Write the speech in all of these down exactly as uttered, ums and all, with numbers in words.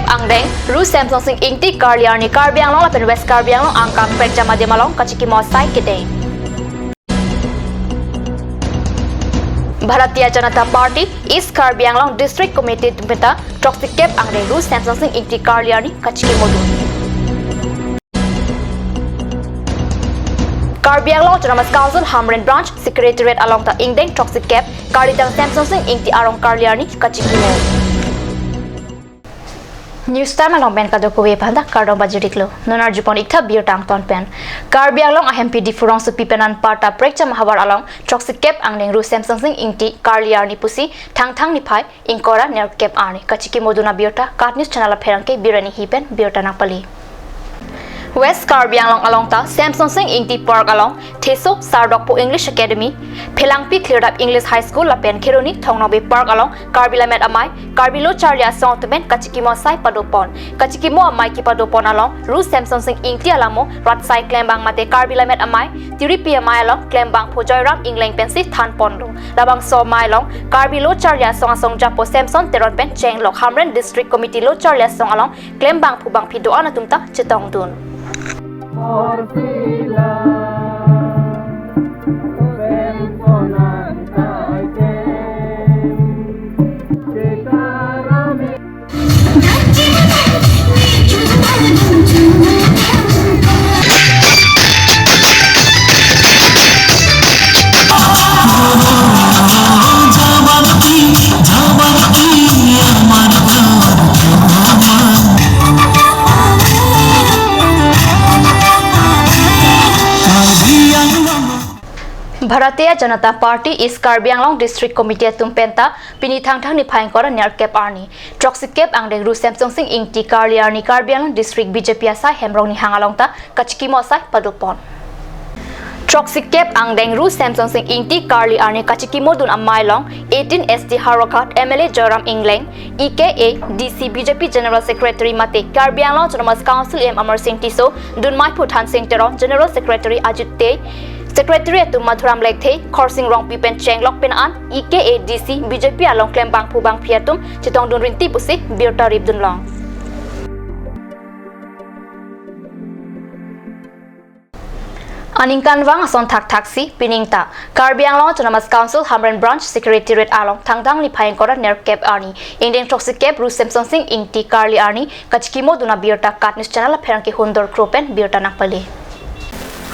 angdeng Ru Semsonsing Ingti Karli arni Karbi Anglong lapen West Karbi Anglong angkang prekjam adim along kachikimo asai kedeng. Bharatiya Janata Party East Karbi Anglong District Committee atum penta throksi kep angdeng Ru Semsonsing Ingti Karli arni kachikimo dun. Karbi Anglong Autonomous Council Hamren Branch Secretariat along ta ingdeng throksi kep kalitang Semsonsing Ingti arong Karli arni kachikimo. News Time along pen kadokave aphanta kardom pajir-iklo. Non arjupon-iktha birta angton pen. Karbi Anglong ahempi Diphu rongsopi pen anparta prekjam ahavar along throksi kep angdeng Ru Semsonsing Ingti Karli arni pusi Thangthang niphai ingkoi ra nerkep arni kachikimo dun abirta KAT News Channel apherangke Birani Hi pen birta nangpale. West Karbi Anglong along ta Semsonsing Ingti Park along Theso Sardokpo English Academy, Phelangpi Klirdap English High School lapen Kheroni Thongnongbe Park along Karbi Lammet Amei, Karbi Lo Charli Asong atum pen kachikimo asai padopon. Kachikimo amei kepadopon along Ru Semsonsing Ingti alamo rat asai klembang mate Karbi Lammet Amei, Tiripi Amei along klembangphu Joyram Ingleng pensi thanpon do. Labangso amei along Karbi Lo Charli Asong asong japo Semson Teron pen chenglok Hamren District Committee Lo Charli Asong along klembangphu bangphi do-an atum ta chetongdun. Bharatiya Janata Party East Karbi Anglong District Committee atum penta pini Thangthang niphai ingkoi ra nerkep arni throksi kep angdeng Ru Semsonsing Ingti Karli arni Karbi Anglong District B J P asai hem Rongnihang along ta kachikimo asai padopon. Throksi kep angdeng Ru Semsonsing Ingti Karli arni kachikimo dun amei along eighteen S T Howraghat M L A Joyram Ingleng, E K A D C B J P General Secretary mate Karbi Anglong Autonomous Council E M Amarsing Tisso, dunmeiphu Thansing Teron, General Secretary Ajit Dey, Secretary atum Madhuram Lekthe, Khorsing Rongpi pen chenglok pen an E K A D C B J P along klembangphu bangphi atum chetongdun rinti pusi birta ripdun long. Aningkanvang ason thakthaksi pining ta Karbi Anglong Autonomous Council Hamren Branch Secretariat along Thangthang niphai ingkoi ra nerkep arni ingdeng throksi kep Ru Semsonsing Ingti Karli arni kachikimo dun abirta KAT News Channel apherangke Hundor Kro pen birta nangpale.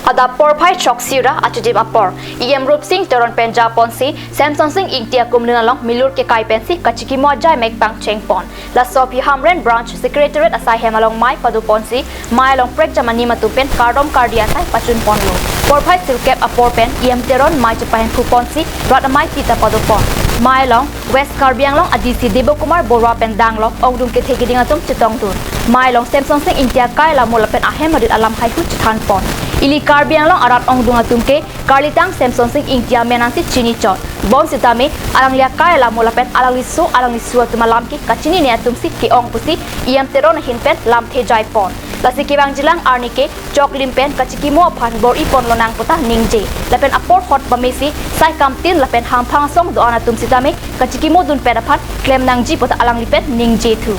Adap porphai throksi ra achudim apor E M Rupsing Teron pen japonsi Semsonsing Ingti akumlin along milur kekai pensi kachikimo ajai mek pangchengpon. Laso aphi Hamren Branch Secretariat asai hem along mei padoponsi mei along prekjam anim atum pen kardom kardi asai pachunponlo. Porphai sirkep apor pen E M Teron mei chepahemphuponsi rat amei pi ta padopon. Mei along West Karbi Anglong a D C Debo Kumar Borwa pen danglok ongdung kethe keding atum chetongdun. Mei along Semsonsing Ingti akai alamo lapen ahem arit alam haihui chethanpon. Ili Karbi Anglong arat ongdung atum ke karlitang Semsonsing Ingti amen ansi chinichot. Bonsitame alangli akai alamo lapen alangli so alangli su atum alam ke kachinine atumsi ke-ong pusi E M Teron ahin pen lamthe jaipon. Lasi kevangjilang arni ke choklim pen kachikimo aphan bor-iponlonang puta ningje. Lapen apor hot pamesi sai kamtin lapen hamphang asong do-an atum sitame kachikimo dun pen aphan klem nangji puta alangli pen ningje thu.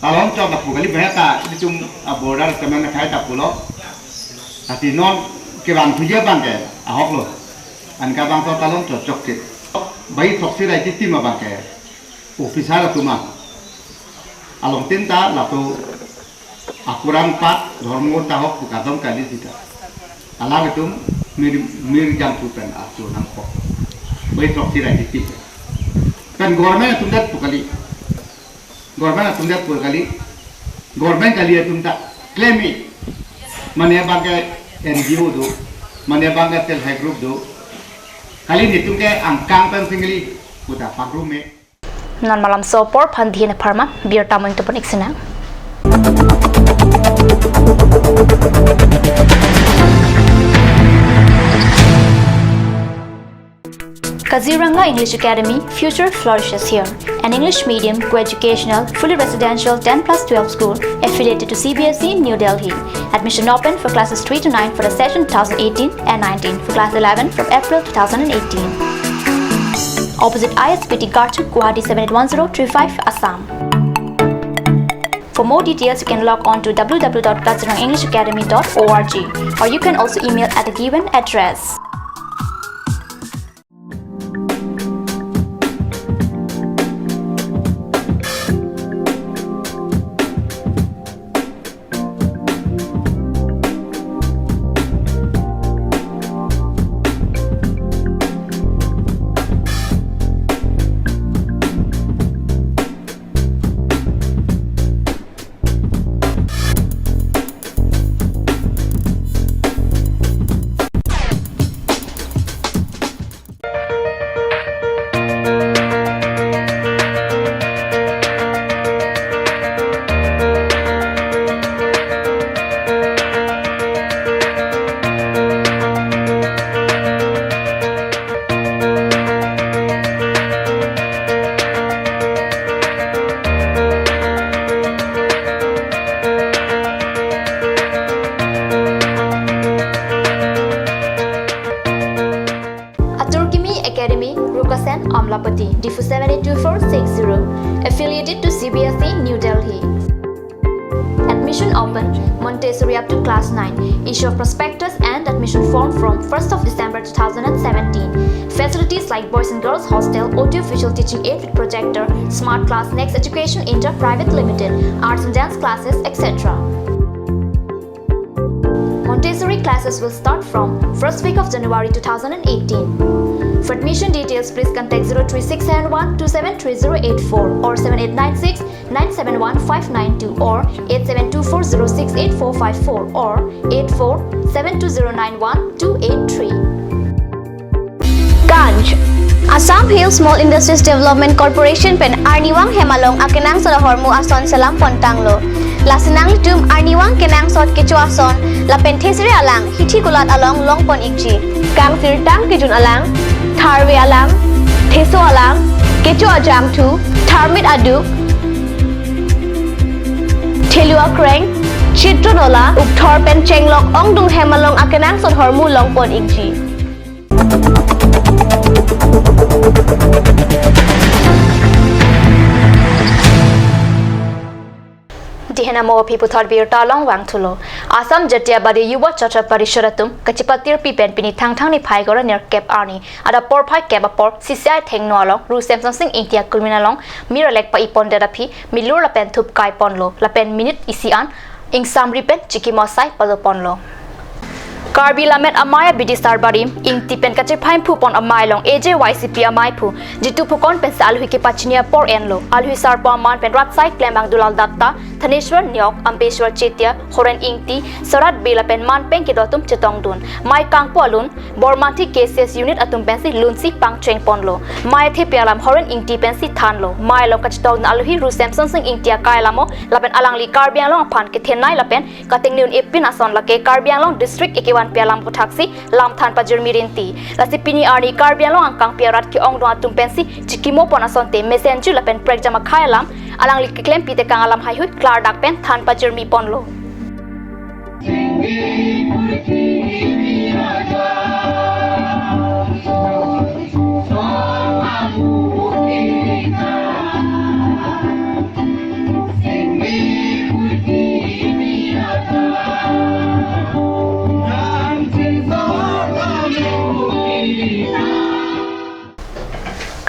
Talon chok lapu kali baheta itum a border temen khai ta pulo. Tapi non kevang thuje abang ke ahok lo. Anke abang to talon chok chok ke. Bai throksi ra ingti ma abang ke. Officer atum along tin ta lapu akurang pat dhormo ta ahok pu kadom kali sita. Alanglitum mir mir jam tu pen asu nangkok. Bai throksi ra ingti. Pen government atum det pu kali. Government atum det pu kali. Government kali atum ta klem-i. Mane abang ke N G O do. Mane abang ke self help group do. Kali netum ke angkang pen singli puta pakrum-e. Non malomso apor aphan dhin apharman birta mo ingtupon-ik sinang. Kaziranga English Academy, future flourishes here. An English medium, co-educational, fully residential ten plus twelve school affiliated to C B S E, New Delhi. Admission open for classes three to nine for the session two thousand eighteen and nineteen, for class eleven from April two thousand eighteen. Opposite I S B T Karchuk, Guwahati seven eight one zero three five, Assam. more details, you can log on to w w w dot kazirang english academy dot org, or you can also email at the given address. Atur kimi Academy, Rukasen, Amlapatty, Diphu seven eight two four six zero. Affiliated to C B S E, New Delhi. Admission open, Montessori up to class nine. Issue of prospectus and admission form from first of December two thousand and seventeen. Facilities like boys and girls hostel, audio visual teaching aid with projector, smart class, Next Education India Private Limited, arts and dance classes, et cetera. Montessori classes will start from first week of January two thousand and eighteen. For admission details, please contact zero three six seven one two seven three zero eight four or seven eight nine six nine seven one five nine two or eight seven two four zero six eight four five four or eight four seven two zero nine one two eight three. Ganj. Assam Hill Small Industries Development Corporation pen arnivang hem along akenangsot ahormu ason selam pontanglo. Lasi nanglitum arnivang kenangsot kecho ason lapen thesere alang hithi kulat along longpon ikji. Kangsirtang kejun alang, tharve alang, theso alang, kecho ajangthu, tharmit aduk, thelu akreng, chitron ola, ukthor pen chenglok ongdung hem along akenangsot ahormu longpon ikji. Dihena mo aphi puthot birta along vangthulo. Assam Jatiya Badi Yuva Chorcha Parishad atum kachipatirpi pen pini Thangthang niphai ingkoi ra nerkep arni adap porphai kep apor C C I thengno along Ru Semsonsing Ingti akulmin along mir alek pa-ipondet aphi milur lapen thup kaiponlo lapen minute isi an ingsamri pen chikimo asai paloponlo. Karbi Lammet Amei abidi sarbari Ingti pen kachephai phupon amei along A J Y C P amei aphu Jitu Phukon pensi alohi kepachini apor enlo. Alohi sarpo aman pen rat asai klembang Dulal Datta, Thaneshwar Neok, Ambeshwar Chetia, Horen Ingti, Sarat Bey lapen manpeng kedo atum chetongdun. Mei kangpu alun Bormanthi K C S unit atum pensi lunsi pangchengponlo. Mei athepi alam Horen Ingti pensi thanlo. Mei along kachetongdun alohi Ru Semsonsing Ingti akai alamo lapen alangli Karbi Anglong aphan kethenei lapen katingneun-e pin ason lake Karbi Anglong district ekevanpi alam aputhaksi lam than pajirmi rinti. Lasi pini arni Karbi Anglong angkangpi arat ke-ongdung atum pensi chikimopon asonte mesenju lapen prekjam akhei alam alangli keklempi tekang alam heihui klardak pen than pajirmiponlo.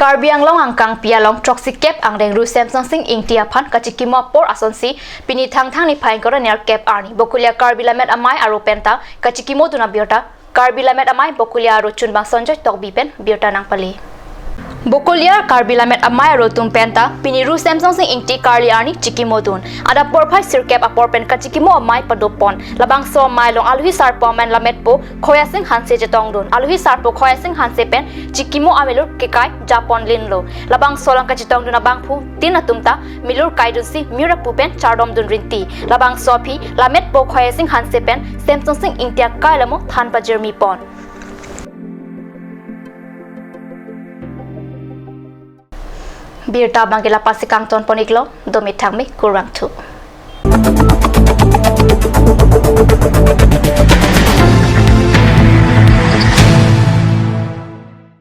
Karbi Anglong angkangpi along throksi kep angdeng Ru Semsonsing Ingti aphan kachikimo apor asonsi pini Thangthang niphai ingkoi ra nerkep arni Bokolia Karbi Lammet Amei aro penta kachikimodun abirta Karbi Lammet Amei Bokolia aro chunbang Sanjoy Tokbi pen birta nangpale. Bokolia Karbi Lammet Amei aro atum penta pini Ru Semsonsing Ingti karli arni chikimodun. Adap porphai sirkep apor pen kachikimo amei padopon. Labangso amei along alohi sarpo aman Lammetpo Khoyasing Hanse chetongdun. Alohi sarpo Khoyasing Hanse pen chikimo amilur kekai japon linlo. Labangso along kachetongdun abangphutin atum ta milur kaidunsi mir apu pen chardomdun rinti. Labangso aphi Lammetpo Khoyasing Hanse pen Semsonsing Ingti akai alamo than pajirmipon. Birta abangke la-ansi kangtonpon iklo, dome thangme, kurvangthu.